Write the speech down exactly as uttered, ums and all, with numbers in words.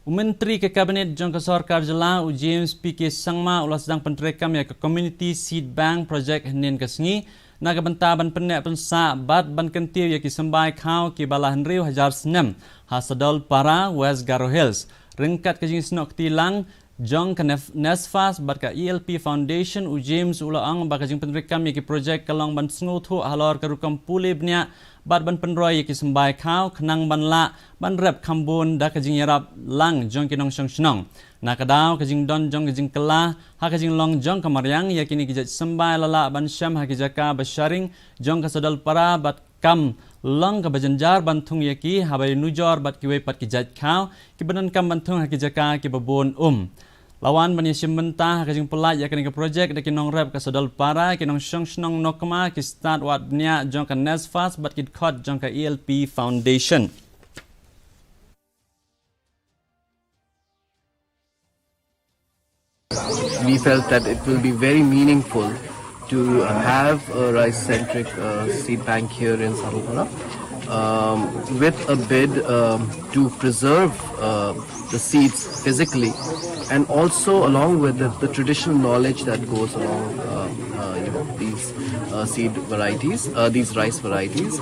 U Myntri ka Kabinet jong ka Sorkar Jylla, u James P K Sangma, u la sdang pyntreikam ïa ka Community Seed Bank Project hynnin ka sngi na ka bynta ban pynneh pynsah bad ban kyntiew ïa ki symbai khaw kiba la hynriew hajar snem ha Sadolpara, West Garo Hills. Ryngkat ka jingsnoh kti lang jong ka Nef-, NESFAS bad ka E L P Foundation, u James u la ong ba ka jingpyntreikam ïa ki project ka long ban sngewthuh halor ka rukom pule bniah bad ban pynroi ïa ki symbai khaw khnang ban lah ban rep kham bun da ka jingïarap lang jong ki nongshong shnong. Na ka daw ka jingdon jong ka jingkylla ha ka jinglong jong ka mariang, ïa kine ki jait symbai la lah ban shem ha ki jaka ba sharing jong ka Sadolpara bad kam long kaba jynjar ban thung ïa ki haba ïanujor bad kiwei pat ki jait khaw kiba donkam ban thung ha ki jaka kiba bun um. La wan ban ïashim bynta ha ka jingpyllait ïa kane ka project da ki nongrep ka Sadolpara, ki nongshong shnong Nokma, ki stad wad bniah jong ka NESFAS bad ki dkhot jong ka E L P Foundation. We felt that it will be very meaningful to have a rice-centric uh, seed bank here in Sadolpara, um, with a bid um, to preserve uh, the seeds physically, and also along with the, the traditional knowledge that goes along, um, uh, you know, these uh, seed varieties, uh, these rice varieties.